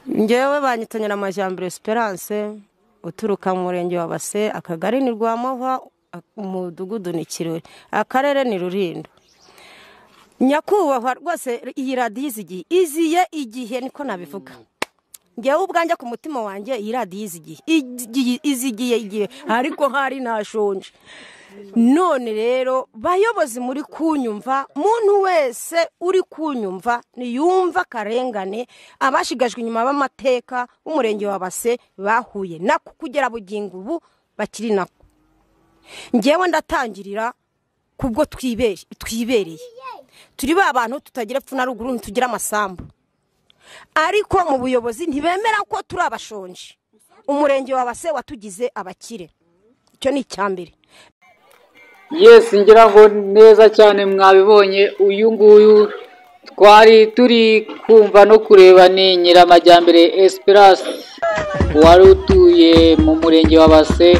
Ngewe banyita Nyiramajyambere Esperance, uturuka mu murenge wa Base, akagari ni Rwamahwa, umudugudu ni Kirori, akarere ni Rulindo. Nyakubahwa rwose, iyi radiyo izigiye iziye igihe, niko nabivuga. Ngewe ubwanjye ku mutima wanjye, iyi radiyo izigiye izigiye igihe, ariko hari nashonje. None rero bayobozi muri kunyumva, muntu wese uri kunyumva niyumva akarengane abashigajwe inyuma b'amateka b'umurenge wa Base bahuye nako kugera bugingo ubu bakiri nako. Ngewe ndatangirira kubwo twibereye turi ba bantu tutagira epfo na ruguru, ntitugira amasambu, ariko mu buyobozi ntibemera ko turi abashonje. Umurenge wa Base watugize abakire, icyo ni icya mbere. Yes, ngira ngo neza cyane mwabibonye. Uyu nguyu twari turi kumva no kureba ni Nyiramajyambere Esperance, wari utuye mu murenge wa Base,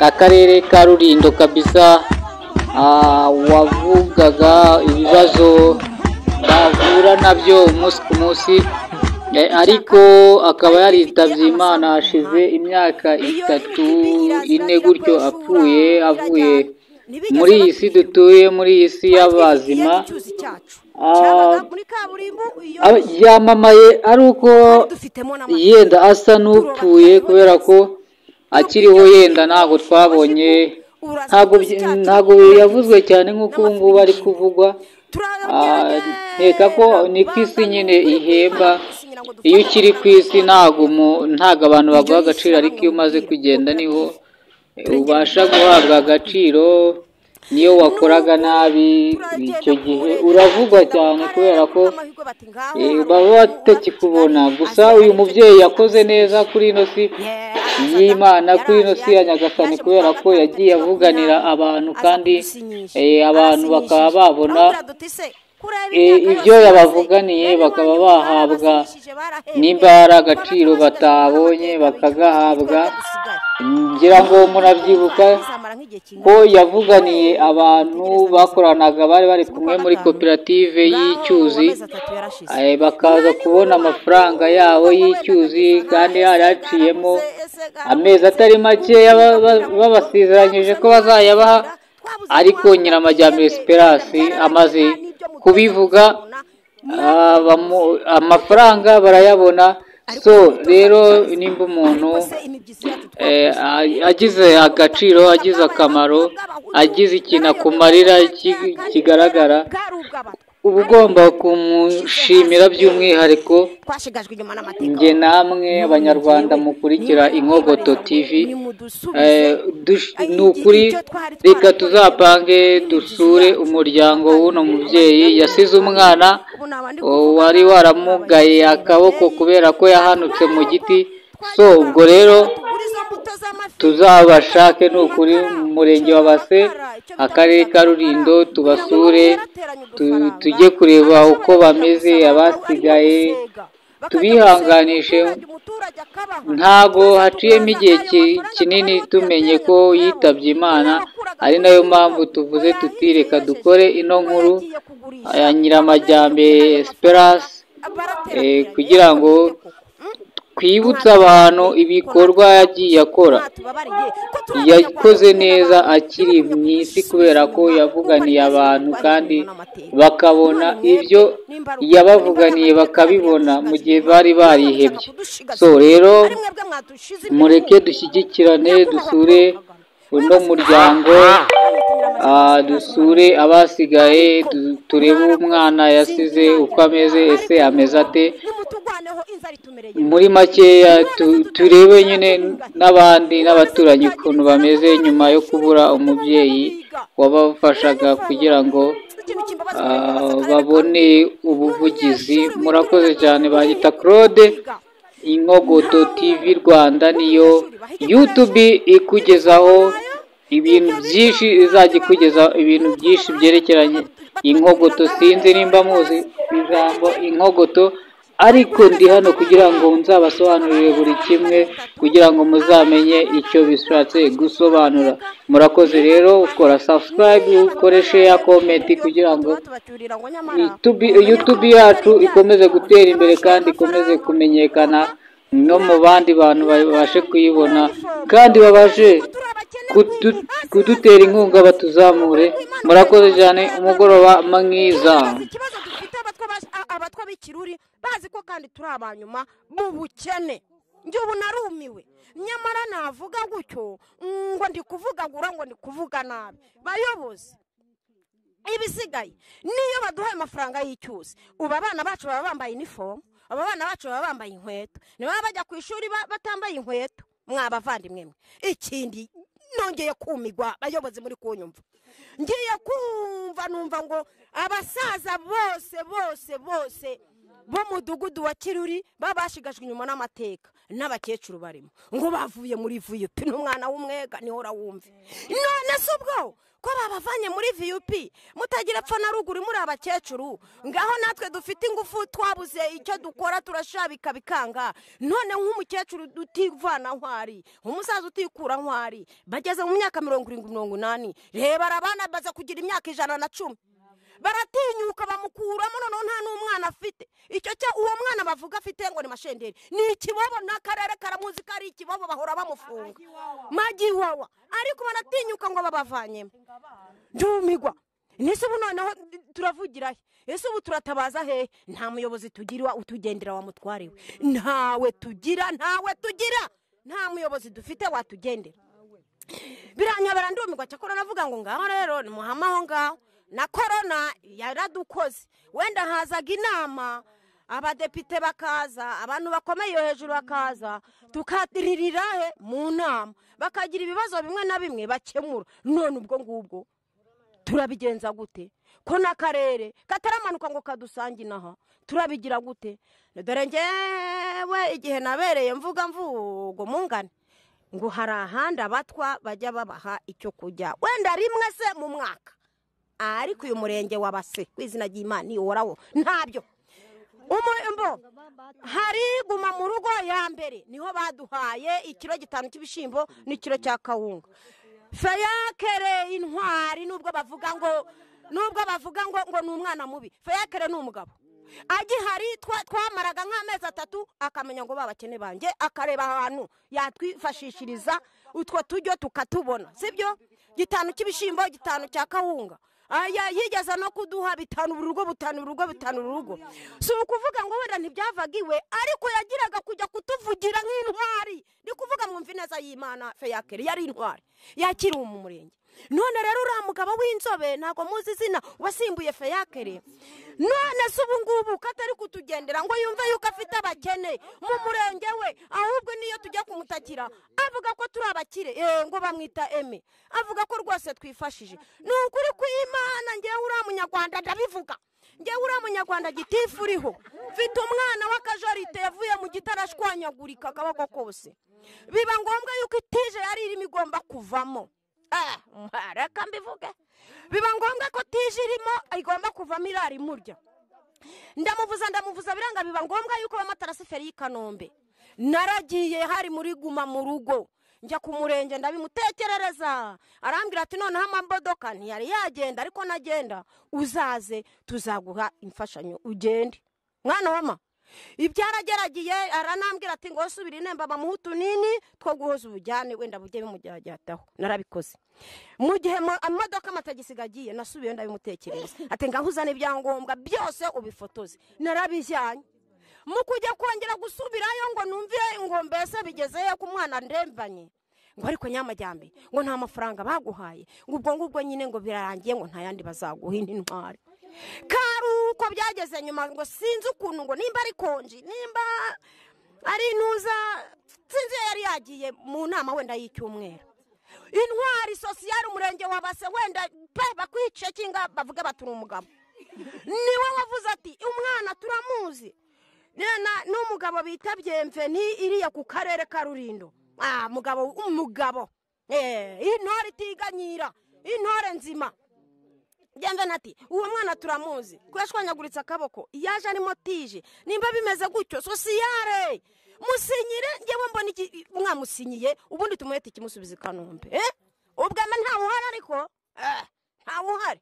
akarere ka Rulindo kabisa, wavugaga ibibazo bahura nabyo umunsi ku munsi, ariko akaba yaritabye Imana hashize imyaka 3, 4 gutyo apfuye, avuye muri iyi si dutuye, muri iyi si y'abazima. Yamamaye ari uko yenda asa n'upfuye, kubera ko akiriho yenda ntabwo twabonye, ntabwo yavuzwe cyane nk'uko ubu ngubu ari kuvugwa. Nkeka ko ni ku isi nyine ihemba, iyo ukiri ku isi ntabwo abantu baguha agaciro, ariko iyo umaze kugenda niho ubasha guhabwa agaciro. Niyo wakoraga nabi icyo gihe uravugwa cyane, kubera ko baba batakikubona. Gusa uyu mubyeyi yakoze neza kuri ino si y'Imana, kuri ino si ya Nyagasani, kubera ko yagiye avuganira abantu, kandi abantu bakaba babona ibyo yabavuganiye, bakaba bahabwa nimba hari agaciro batabonye bakagahabwa. Ngira ngo murabyibuka ko yavuganiye abantu bakoranaga, bari bari kumwe muri koperative y'Icyuzi, bakaza kubona amafaranga yabo y'Icyuzi, kandi hari haciyemo amezi atari makeya babasezeranyije ko bazayabaha, ariko Nyiramajyambere Esperance amaze kubivuga amafaranga barayabona. So rero nimba umuntu agize agaciro, agize akamaro, agize ikintu akumarira kigaragara, uba ugomba kumushimira by'umwihariko. Njye namwe abanyarwanda mukurikira Inkogoto TV, ni ukuri reka tuzapange dusure umuryango w'uno mubyeyi yasize umwana wari waramugaye akaboko kubera ko yahanutse mu giti. So ubwo rero tuzabashake ni ukuri mu murenge wa Base, akarere ka Rulindo, tubasure, tujye kureba uko bameze, abasigaye tubihanganishe. Ntago haciyemo igihe kinini tumenye ko yitabye Imana, ari nayo mpamvu tuvuze tuti reka dukore ino nkuru ya Nyiramajyambere Esperance, kugira ngo twibutse abantu ibikorwa yagiye akora. Yakoze neza akiri mu isi, kubera ko yavuganiye abantu kandi bakabona ibyo yabavuganiye, bakabibona mu gihe bari barihebye. So rero mureke dushyigikirane, dusure uno muryango, dusure abasigaye, turebe umwana yasize uko ameze, ese ameze ate. Muri makeya turebe nyine n'abandi n'abaturanyi ukuntu bameze nyuma yo kubura umubyeyi wabafashaga kugira ngo babone ubuvugizi. Murakoze cyane. Banyita Claude, Inkogoto TV Rwanda niyo YouTube ikugezaho ibintu byinshi, izajya ikugezaho ibintu byinshi byerekeranye inkogoto. Sinzi nimba muzi ijambo inkogoto, Ariko ndi hano kugira ngo nzabasobanurire buri kimwe, kugira ngo muzamenye icyo bishatse gusobanura. Murakoze rero, ukora subscribe, ukore share, comment, kugira ngo YouTube yacu ikomeze gutera imbere kandi ikomeze kumenyekana no mu bandi bantu, babashe kuyibona kandi babashe kudutera inkunga, batuzamure. Murakoze cyane, umugoroba mwiza. Ikibazo dufite, abatwa b'Ikiruri bazi ko kandi turi abanyuma mu bukene. Njye ubu narumiwe, nyamara navuga gutyo ngo ndi kuvugagura, ngo ndi kuvuga nabi. Bayobozi, ibisigaye niyo baduhaye amafaranga y'icyuzi, ubu abana bacu baba bambaye inifomu, aba bana bacu baba bambaye inkweto, ntibaba bajya ku ishuri batambaye inkweto, mwabavandimwe mwe. Ikindi nongeye kumigwa, bayobozi muri kunyumva, ngiye kumva numva ngo abasaza bose bose bose bo mudugudu wa Kiruri babashigajwe inyuma n'amateka, n'abakecuru barimo, ngo bavuye muri VUP. N'umwana w'umwega niho urawumve. None se ubwo ko babavanye muri VUP, mutagira epfo na ruguru, muri abakecuru ngaho, natwe dufite ingufu twabuze icyo dukora, turashabika bikanga. None nk'umukecuru utivana nkwari, umusaza utikura nkwari, bageze mu myaka 70, 80, reba arabana baza kugira imyaka 110, baratinyuka bamukuramo. Noneho nta n'umwana afite. Icyo cyo uwo mwana bavuga afite ngo ni Mashenderi, ni ikibobo, n'akarere karamuzi ko ari ikibobo, bahora bamufunga magi wawa, ariko baratinyuka ngo babavanyemo. Ndumigwa. Nese ubu noneho turavugira he? Ese ubu turatabaza hehe? Nta muyobozi tugira utugendera wa mutware we, ntawe tugira, ntawe tugira, nta muyobozi dufite watugendera. Biranyobera, ndumirwa. Cyakora navuga ngo ngaho rero nimuhame aho ngaho. Na korona yaradukoze, wenda hazaga inama, abadepite bakaza, abantu bakomeye iyo hejuru bakaza, tukaririra he mu nama, bakagira ibibazo bimwe na bimwe bakemura. None ubwo ngubwo turabigenza gute, ko n'akarere kataramanuka ngo kadusange inaha? Turabigira gute? Dore ngewe igihe nabereye mvuga mvugo mungane ngo hari ahandi abatwa bajya babaha icyo kurya wenda rimwe se mu mwaka, ariko uyu murenge wabase ku izina ry'Imana ihoraho ntabyo. Umbo hari guma mu rugo ya mbere niho baduhaye ikiro 5 cy'ibishimbo n'ikiro cya kawunga. Feyakere intwari, nubwo bavuga ngo ni umwana mubi, Feyakere ni umugabo. Agihari twamaraga nk'amezi 3, akamenya ngo babakene banjye, akareba ahantu yatwifashishiriza utwo turyo tukatubona, sibyo? 5 cy'ibishimbo, 5 cya kawunga. Aya yigeze no kuduha 5 buri rugo, 5 buri rugo, 5 buri rugo. Si ukuvuga ngo wenda ntibyavaga iwe, ariko yagiraga kujya kutuvugira nk'intwari. Ndi kuvuga mwumva ineza y'Imana. Feyakere yari intwari yakiriwe mu murenge. None rero uriya mugabo w'inzobe, ntabwo muzi izina, wasimbuye Feyakere, none se ubu ngubu ko atari kutugendera ngo yumve yuko afite abakene mu murenge we, ahubwo niyo tujya kumutakira avuga ko turi abakire, ngo bamwita Eme, avuga ko rwose twifashije. Ni ukuri kw'Imana, ngewe uriya munyarwanda ndabivuga, ngewe uriya munyarwanda gitifu uriho, mfite umwana w'akajorite yavuye mu giti arashwanyagurika akaboko kose, biba ngombwa yuko itige yari irimo igomba kuvamo. Reka mbivuge, biba ngombwa ko tige irimo igomba kuvamo, irara imurya. Ndamuvuza, ndamuvuza, biranga, biba ngombwa yuko bamatarasiferi y'i Kanombe. Naragiye, hari muri guma mu rugo, njya ku murenge ndabimutekerereza, arambwira ati noneho amamodoka ntiyari yagenda, ariko nagenda uzaze tuzaguha imfashanyo, ugende mwana wama. Ibyarageragiye, aranambwira ati ngo subira inemba bamuha utunini two guhoza ubujyane, wenda bujye bimujyajyataho. Narabikoze. Mu gihe amamodoka amatagisi agiye, nasubiye ndabimutekereza, ati ngaho uzane ibyangombwa byose ubifotoze. Narabijyanye. Mu kujya kongera gusubirayo ngo numve ngo mbese bigezeyo ku mwana ndembanye, ngo ariko nyamajyambere, ngo nta mafaranga baguhaye, ngo ubwo ngubwo nyine ngo birarangiye, ngo nta yandi bazaguha. Indi ntwari kari uko byageze nyuma, ngo sinzi ukuntu, ngo nimba ari konji, nimba ari intuza, sinzi iyo yari yagiye mu nama wenda y'icyumweru. Intwari sosiyali, umurenge wa Base, wenda pe bakwice kinga bavuge bati uri umugabo, niwe wavuze ati umwana turamuzi. N'umugabo bita Byemveni iriya ku karere ka Rulindo, mugabo, umugabo, intore itiganyira, intore nzima. Bienveni ati uwo mwana turamuzi ko yashwanyaguritse akaboko, yaje arimo tije, nimba bimeze gutyo sosiyare musinyire, ngewe mbona iki mwamusinyiye, ubundi tumuhete ikimusubiza i Kanombe. Ubwo ntawe uhari, ariko ntawe uhari.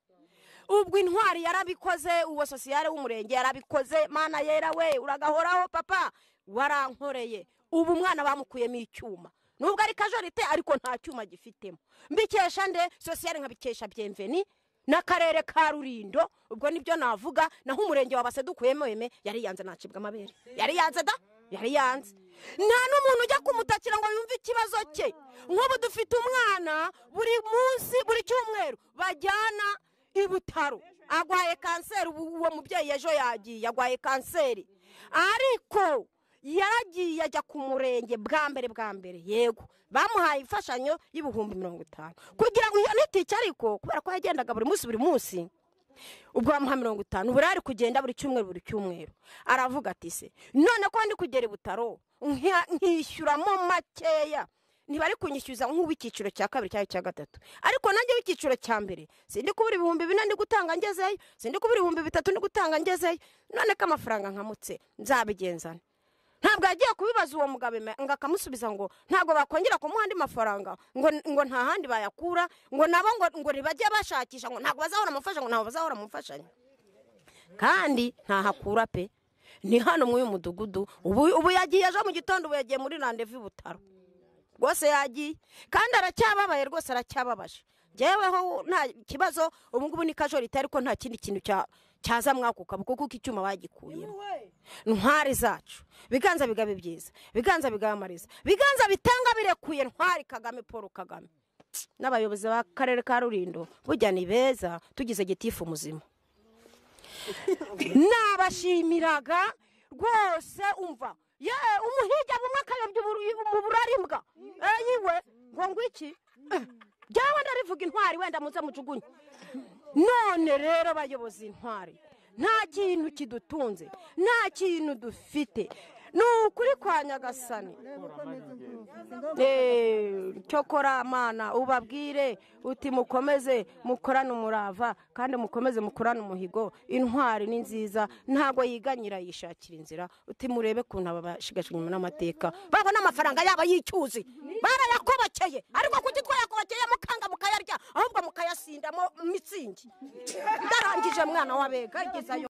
Ubwo intwari yarabikoze, uwo sosiyare w'umurenge yarabikoze. Mana yera we, uragahoraho papa, warankoreye. Ubu umwana bamukuyemo icyuma, nubwo ari kajorite ariko nta cyuma gifitemo. Mbikesha nde? Sosiyare, nkabikesha Bienveni n'akarere ka Rulindo. Ubwo nibyo navuga. Naho umurenge wabase dukuyemo eme yari yanze, nacibwa amabere, yari yanze da, yari yanze. Nta n'umuntu ujya kumutakira ngo yumve ikibazo cye. Nk'ubu dufite umwana buri munsi, buri cyumweru bajyana i Butaro, agwaye kanseri. Uwo mubyeyi ejo yagiye, agwaye kanseri, ariko yaragiye ajya ku murenge bwa mbere. Yego bamuhaye imfashanyo y'ibihumbi 50 kugira ngo iyo nitike, ariko kubera ko yagendaga buri munsi buri munsi, ubwo bamuha 50. Ubu ari kugenda buri cyumweru buri cyumweru. Aravuga ati se none ko ndi kugera i Butaro nkishyuramo makeya, ntibari kunyishyuza nk'uw'icyiciro cya kabiri cyangwa icya gatatu, ariko nanjye w'icyiciro cya mbere sindi kubura 4000 ndi gutanga ngezeyo, sindi kubura 3000 ndi gutanga ngezeyo, none ko amafaranga nkamutse nzabigenzana? Ntabwo yagiye kubibaza uwo mugabo ngo akamusubiza ngo ntabwo bakongera kumuha andi mafaranga, ngo nta handi bayakura, ngo nabo ngo ntibajye bashakisha, ngo ntabwo bazahora mu mfashanyo, ngo ntabwo bazahora mu mfashanyo, kandi ntahakura pe. Ni hano muri uyu mudugudu. Ubu yagiye ejo mu gitondo, ubu yagiye muri rendez-vous Butaro rwose yagiye, kandi aracyababaye rwose, aracyababaje. Njyeweho nta kibazo, ubu ngubu ni kajorite, ariko nta kindi kintu cyaza mwako kaboko kuko icyuma bagikuyemo. Ntwari zacu, biganza bigabe byiza, biganza bigaba amariza, biganza bitanga birekuye, ntwari Kagame Paul Kagame n'abayobozi b'akarere ka Rulindo burya ni beza. Tugize gitifu muzima, nabashimiraga rwose. Umva ye, umuhigi bumwe akayobya mu burarimbwa yiwe ngo ngwiki jyawe ndarivuga intwari, wenda muze mujugunye. None rero bayobozi, intwari, nta kintu kidutunze, nta kintu dufite, ni ukuri kwa Nyagasani. Cyokora mana ubabwire uti mukomeze mukorane umurava, kandi mukomeze mukorane umuhigo. Intwari ni nziza, ntabwo yiganyira, yishakira inzira. Uti murebe ukuntu aba bashigajwe inyuma n'amateka babona amafaranga yabo y'icyuzi barayakobokeye, ariko kuki twayakobokeye mukanga mukayarya, ahubwo mukayasindamo mitsingi? Ndarangije, mwana w'abega, igezayo.